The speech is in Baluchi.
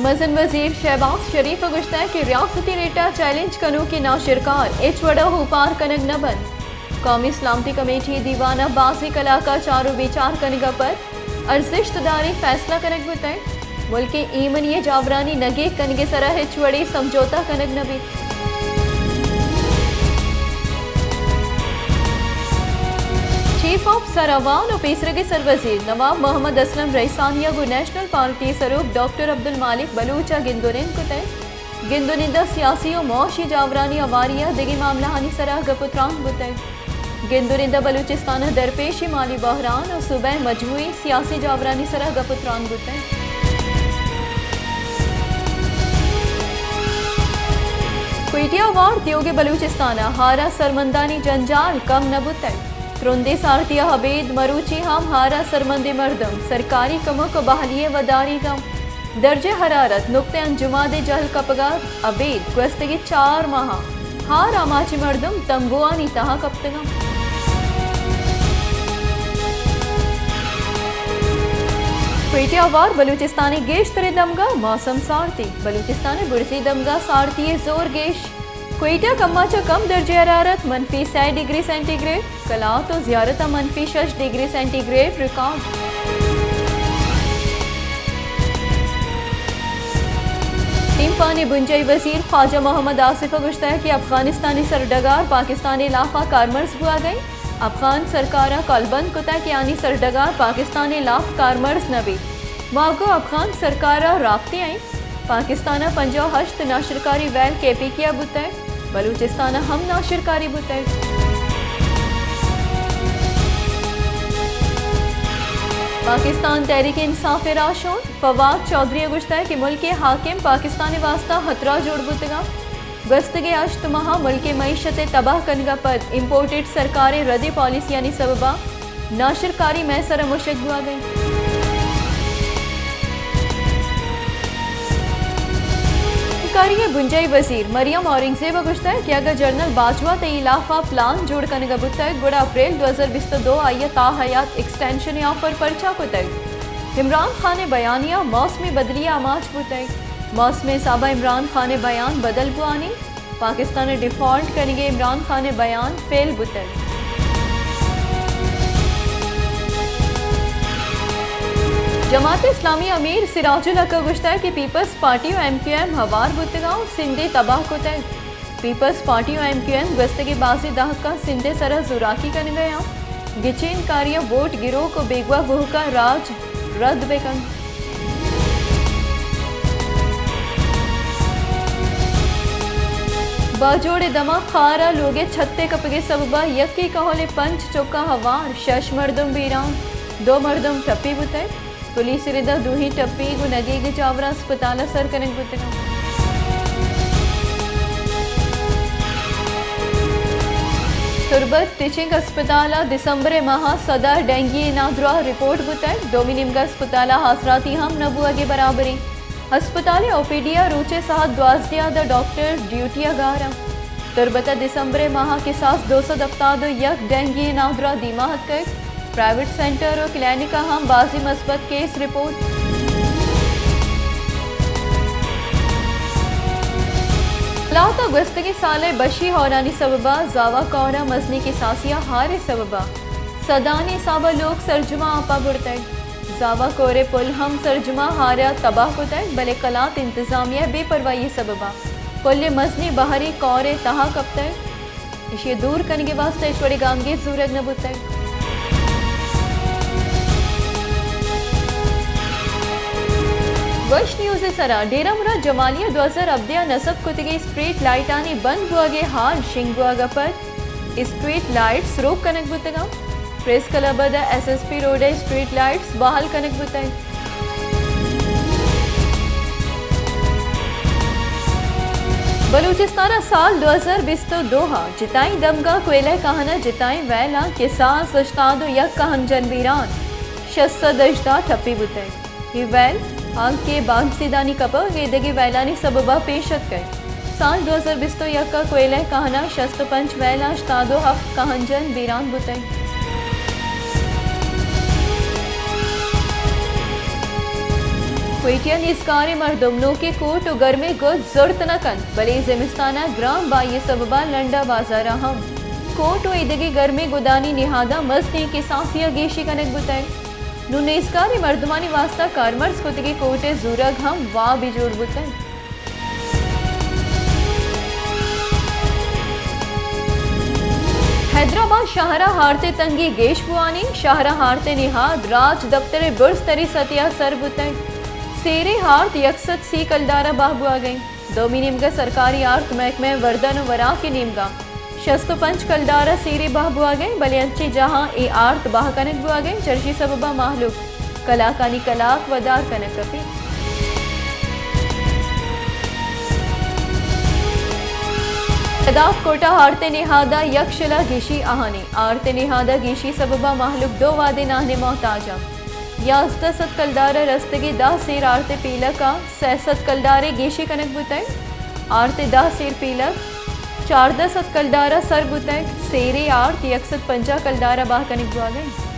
مزن وزیر شہباز شریف ءَ گوشتگ کہ ریاستی ریٹ ءَ چیلنج کنوکیں ناشرکار ہچ وڑ ءَ اوپار کنگ نہ بنت۔ قومی سلامتی کمیٹی ءِ دیوان ءَ بازیں کلاک ءَ چار ءُ بیچار کنگ ءَ پد ارزشت داریں فیصلہ کنگ بوتگ۔ ملک ءِ ایمنی ءِ جاورانی نگیگ کنگ ءِ سرا ہچ وڑیں سمجھوتہ کنگ نہ بیت۔ چیف آف سراوان ءُ پیسرگ ءِ سروزیر نواب محمد اسلم رئیسانی ءَ گوں نیشنل پارٹی ءِ سروک ڈاکٹر عبدالمالک بلوچ ءَ گند ءُ نند کتگ۔ گند ءُ نند ءَ سیاسی ءُ معاشی جاورانی ہواری ءَ دگہ معاملہانی سرا گپ ءُ تران بوتگ۔ گند ءُ نند ءَ بلوچستان ءِ درپیشیں مالی بحران ءُ صوبہ ءِ مجموعی سیاسی جاورانی سرا گپ ءُ تران بوتگ۔ کوئٹہ ءَ ہوار دیوگیں بلوچستان ءَ ہار ءَ سرمندانی جنجال کم نہ بوتگ۔ ترندیں سارتی ءَ ابید مروچی ہم ہار ءَ سرمندیں مردم سرکاری کمک ءُ بحالی ءِ وداریگ ءَ۔ درجہ حرارت نقطہ انجماد ءِ جہل کپگ ءَ ابید گوستگیں چار ماہ ءَ ہار آماچیں مردم تمبوانی تہا کپتگ اَنت۔ کوئٹہ ءَ ہوار بلوچستان ءِ گیشتریں دمگ ءَ موسم سارتی، بلوچستان ءِ برزی دمگ ءَ سارتی ءِ زور گیش۔ کوئٹہ کم ءَ چہ کم درجہ حرارت منفی سئے ڈگری سینٹی گریڈ، قلات ءُ زیارت ءَ منفی شش ڈگری سینٹی گریڈ ریکارڈ۔ ٹیمپان ءِ بنجاہی وزیر خواجہ محمد آصف ءَ گوشتگ کہ افغانستان ءِ سرڈگار پاکستان ءِ لاف ءَ کارمرز بوگ ءَ اِنت۔ افغان سرکار ءَ کلبند کتگ کہ آنی سرڈگار پاکستان ءِ لاف کارمرز نہ بیت۔ ما گوں افغان سرکار ءَ رابطہ ءَ ایں۔ پاکستان ءَ پنجاہ ءُ ہشت ناشرکاری ویل کے پی کے ءَ بوتگ، بلوچستان ءَ ہم ناشرکاری بوتگ۔ پاکستان تحریک انصاف ءِ راہشون فواد چوہدری ءَ گوشتگ کہ ملک ءِ حاکم پاکستان ءِ واستہ خطرہ جوڑ بوتگ اَنت۔ گوستگیں ہشت ماہ ءَ ملک ءِ معیشت ءِ تباہ کنگ ءَ پد امپورٹڈ سرکار ءِ ردیں پالیسیانی سبب ءَ ناشرکاری مئے سر ءَ مشگ بوگ ءَ اِنت۔ کاری ءِ بنجاہی وزیر مریم اورنگزیب ءَ گوشتگ کہ اگاں جنرل باجوہ تئی لاف ءَ پلان جوڑ کنگ ءَ بوتگ، گڑا اپریل دو ہزار بیست ءُ دو ءَ آئی ءَ تاحیات ایکسٹینشن ءِ آفر پرچا کتگ؟ عمران خان ءِ بیانیہ موسمی بدلی ءِ آماچ بوتگ۔ موسم ءِ حساب ءَ عمران خان ءِ بیان بدل بوان اِنت۔ پاکستان ءِ ڈیفالٹ کنگ ءِ عمران خان ءِ بیان فیل بوتگ۔ جماعت اسلامی ءِ امیر سراج الحق ءَ گوشتگ کہ پیپلز پارٹی ءُ ایم کیو ایم ہوار بوتگ ءُ سندھ ءَ تباہ کتگ۔ پیپلز پارٹی ءُ ایم کیو ایم گوستگیں بازیں دہکاں سندھ ءِ سرا زوراکی کنگ ءَ اَنت۔ گچین کاری ءَ ووٹ گروک ءُ بیگواہ بوہگ ءَ راج رد بہ کنت۔ باجوڑ ءِ دمگ خار ءَ لوگ ءِ چھت ءِ کپگ ءِ سبب ءَ یکے کہول ءِ پنچ چکاں ہوار، شش مردم بیران، دو مردم ٹپی بوتگ۔ پولیس ءِ رد ءَ دوہیں ٹپی گوں نگیگ ءِ جاور ءَ ہسپتال ءَ سر کنگ بوتگ اَنت۔ تربت ٹیچنگ ہسپتال ءَ دسمبر ءِ ماہ ءَ سد ءَ ڈینگی ءِ نادراہ رپورٹ بوتگ۔ دومی نیمگ ءَ ہسپتال ءَ آسراتی ہم نہ بوگ ءِ برابر اِنت۔ ہسپتال ءِ او پی ڈی ءَ روچ ءِ ساعت دوازدہ ءَ داں ڈاکٹر ڈیوٹی ءَ گار اَنت۔ تربت ءَ دسمبر ءِ ماہ ءَ کساس دو سد ہفتاد ءُ یک ڈینگی ءِ نادراہ دیما اتکگ۔ پرائیویٹ سینٹر ءُ کلینک ءَ ہم بازیں مثبت کیس رپورٹ۔ قلات ءَ گوستگیں سال ءِ بشی ہورانی سبب ءَ زاوا کور ءَ مزنیں کساسے ءَ ہار ءِ سبب ءَ سدانی حساب ءَ لوگ سرجم ءَ آپ ءَ برتگ۔ زاوا کور ءِ پل ہم سرجم ءَ ہار ءَ تباہ کتگ، بلے قلات انتظامیہ ءِ بے پرواہی ءِ سبب ءَ پل ءِ مزنیں بہرے کور ءِ تہا کپتگ۔ ایشی ءِ دور کنگ ءِ واستہ ہچ وڑیں گامگیج زورگ نہ بوتگ۔ وش نیوز ءِ سرا ڈیرہ مراد جمالی ءَ دو ہزار ہبدہ ءَ نصب کتگیں اسٹریٹ لائٹانی بند بوگ ءِ حال شنگ بوگ ءَ پد اسٹریٹ لائٹس روک کنگ بوتگ اَنت۔ پریس کلب ءَ داں ایس ایس پی روڈ ءِ اسٹریٹ لائٹس بحال کنگ بوتگ۔ بلوچستان ءَ سال دو ہزار بیست ءُ دو ءَ جتائیں دمگاں کوئلہ کہن ءَ جتائیں ویلاں کساس ہشتاد ءُ یک کہن جن بیران، شش سد ہژدہ ٹپی بوتگ۔ اے ویل آنکہ بانسیدانی کپگ ءُ ایدگہ ویلانی سبب ءَ پیش اتکگ۔ سال دو ہزار بیست ءُ یک ءَ کوئلہ کہن ءَ شست ءُ پنچ ویل ءَ ہشتاد ءُ ہفت کہن جن بیران بوتگ۔ کوئٹہ ء نیزگاریں مردم نوکیں کوٹ و گرمیں گد زرت نہ کنت، بلے زمستان ء گران بائی ء سبب ء لنڈ ء بازار ء ہم کوٹ و ایدگہ گرمیں گدانی نہاداں مزنیں کساسے ء گیشی کنگ بوتگ۔ نوں نیزگاریں مردمانی واستہ کارمرز کتگیں کوٹ ء زورگ ہم وابے جوڑ بوتگ۔ حیدرآباد شہر ء ہارت ء تنگی گیش بوانی، شہر ء ہارت ء نہاد راج دپتر ء برز تری سطح ء سر بوتگ۔ سیریں ہارت یک سد سی کلدار ء بہا بوہگ ء انت۔ دومی نیمگ ء سرکاری آرت محکمہ وردن و وراک ء نیمگ ء شست و پنچ کلدار ء سیرے بہا بوہگ ء انت، بلے انچیں جاہاں اے آرت بہا کنگ بوہگ ء انت، چرشی سبب ء مہلوک کلاکانی کلاک ودار کنگ کپیت۔ شہداد کوٹ ء آرت ء نہاد ء یک شل ء گیشی آہانی، آرت ء نہاد ء گیشی سبب ء مہلوک دو وہدے نان ء محتاج انت۔ یازدہ سد کلدار ء رستگیں دہ سیر آرت ء پیلک ء سئے سد کلدارے گیشی کنگ بوتگ۔ آرت ء دہ سیر پیلک چاردہ سد کلدار ء سر بوتگ۔ سیرے آرت یک سد پنجاہ کلدار ء بہا کنگ بوہگ ء انت۔